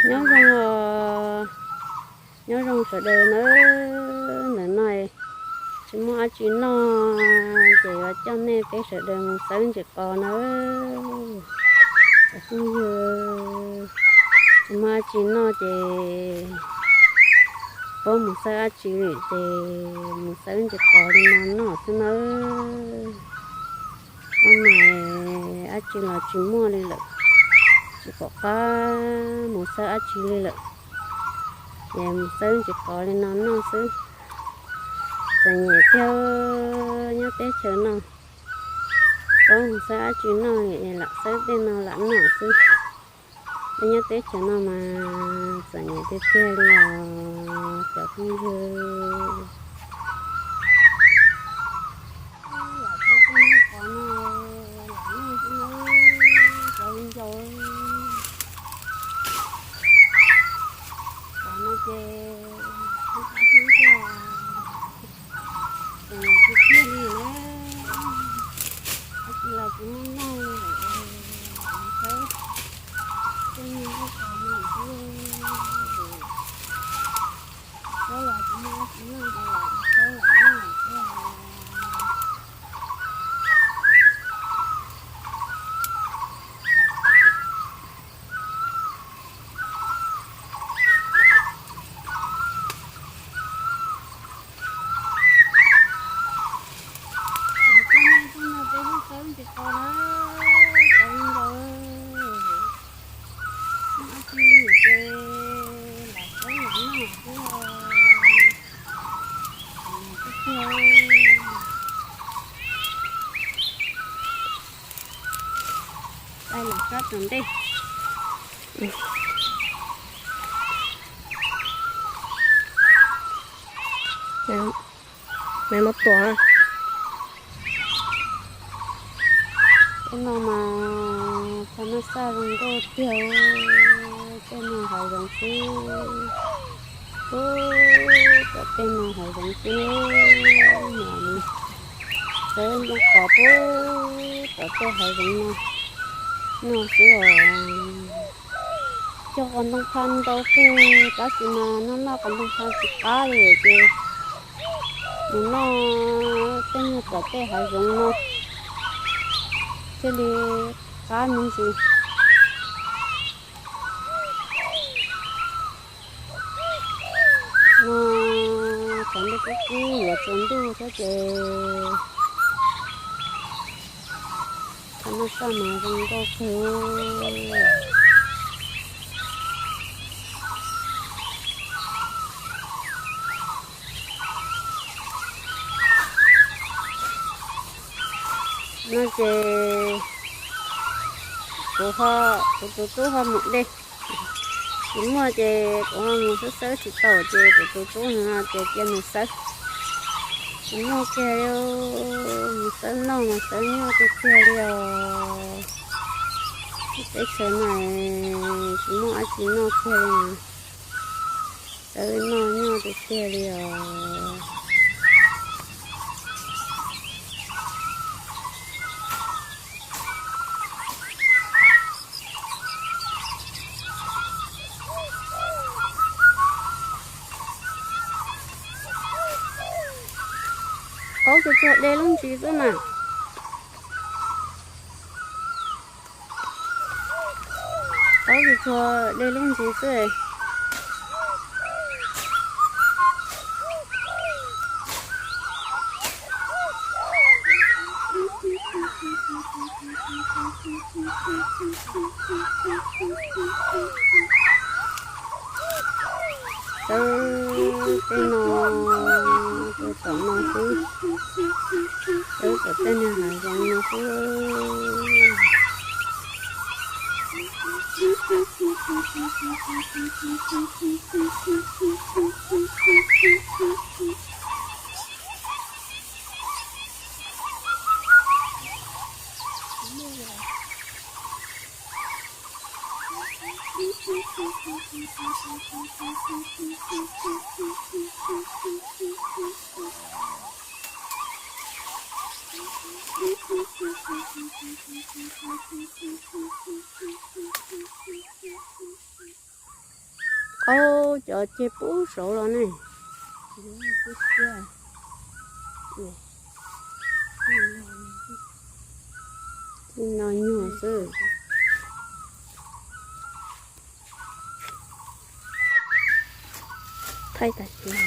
Nyob zoo os, nyob zoo sawv daws nawb. Ntawm no tsis muaj dab tsi noj ces yuav coj nej peb sawv daws mus xawb ntses qos nawb. Cov phooj ywg, tsis muaj dab tsi noj ces puab mus xawb dab tsi lawm ces mus xawb ntses qos li no noj xwb nawb. Ob no dab tsi los tsis muaj li lawm, tsis pom qab mus xawb dab tsi li lawm, ces mus xawb ntses qos li no noj xwb. Txom nyem tiag, nyob teb chaws no puab mus xawb dab tsi noj li es lam xawb tej no lam noj xwb. Peb nyob teb chaws no mas txom nyem tiag tiag li os cov phooj ywg. Lam xawb tej no qos no lam noj xwb nawb cov viv ncaus. Qos no ces hlub hlub thiab, txom nyem tiag tiag li na. Dab tsi los tsis muaj noj li, lam mus xawb tej no noj qos no xwb. Xawb los tsis muaj dab tsi noj ces lam mus xawb lam noj xwb os. Cov phooj ywg, peb mus xawb ntses qos na, cov viv ncaus. Muaj dab tsi li ces lam xawb lam noj xwb os. Txom nyem tiag tiag. Peb mus sab tom ntej. Maiv Mab Tuam. Tej no mas thaj naj xaj zoo nkauj tiag, tej no hav zoov xwb. Ub, tom tej no hav zoov xwb, nim no xawb ntses qos pub tom tej hav zoov no noj xwb os. Cog qos ntoo phaj ntau kawg tab sis mas noj noj qos ntoo phaj tsis qab li ces mus noj tej nyuag tom tej hav zoov no thiaj li qab me ntsis. No cov ntuj kub kub yuav tsaus ntuj thiab ces thaj naj xaj mas zoo nkauj kawg. No ces kuv ho, kuv tus tub ho mus de. Tsis muaj ces kuv ho mus xawb xawb tsis tau ces kuv tus tub no ces cia nws xawb. Tsis muaj kiag li, mus xawb noj mus xawb nyuj tiag tiag li os. Teb chaws no tsis muaj dab tsi noj kiag li, xawb noj nyuj tiag tiag li os. Qaub tsuag tsuag de lub ntsis xwb mas. Qaub tsuag tsuag de lub ntsis xwb. Xawb tej no, tom no xwb, xawb tom tej niag hav zoov no xwb. Au, cov ceg pub saud los ne. Tij no nyuag xwb. Thaij tas sis.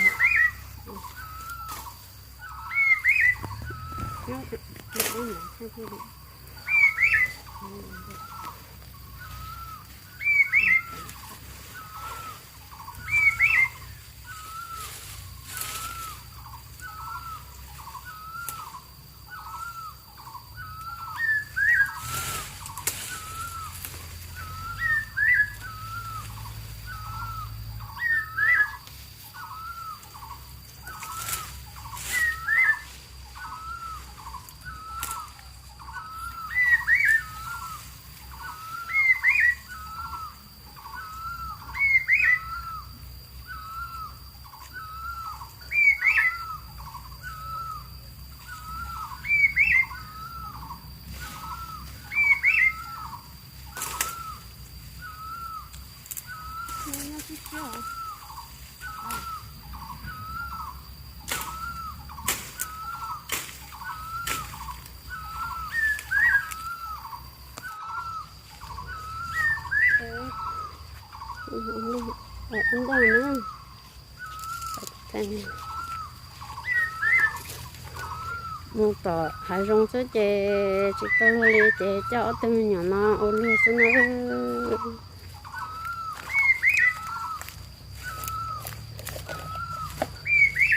Mus tom hav zoov xwb ces tsis tau luag li ces coj ob tug me nyuam no ua luag xwb na.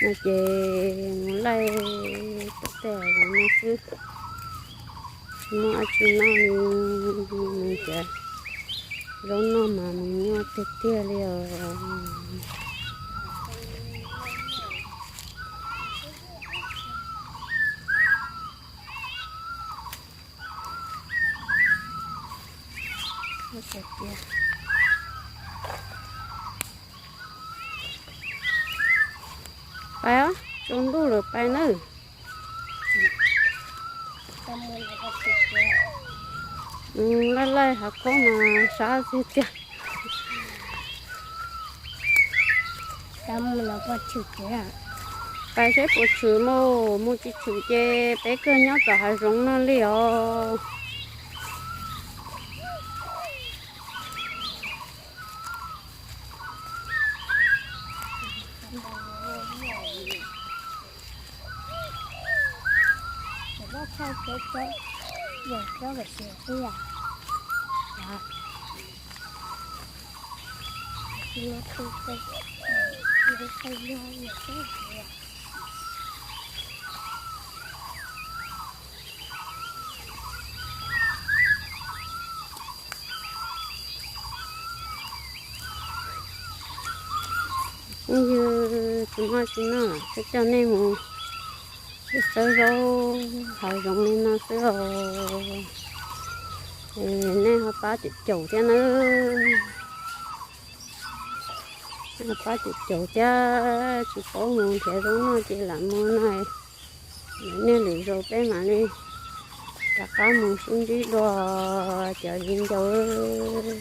No ces mus laij tom tej hav zoov no xwb, tsis muaj dab tsi noj li, mus nrhiav zaub noj mas mus nyuaj tiag tiag li os. Pais os, tsaus ntuj lawm pais nawb. Laij laij hav khaub mas sab tiag tiag. Pais seb puas tshwm mus, mus tsis tshwm ces peb kawg nyob tom hav zoov no li os. Phooj ywg, tsis muaj tsi noj, coj nej mus xawb zaub hav zoov li no xwb os. Nej ho pab caum caum thiab nawb. Pab caum caum thiab, tsis paub mus nrhiav zaub noj ces lam mus no. Nej lwm zaus peb mam li rov qab mus sib ntsib dua cov viv ncaus.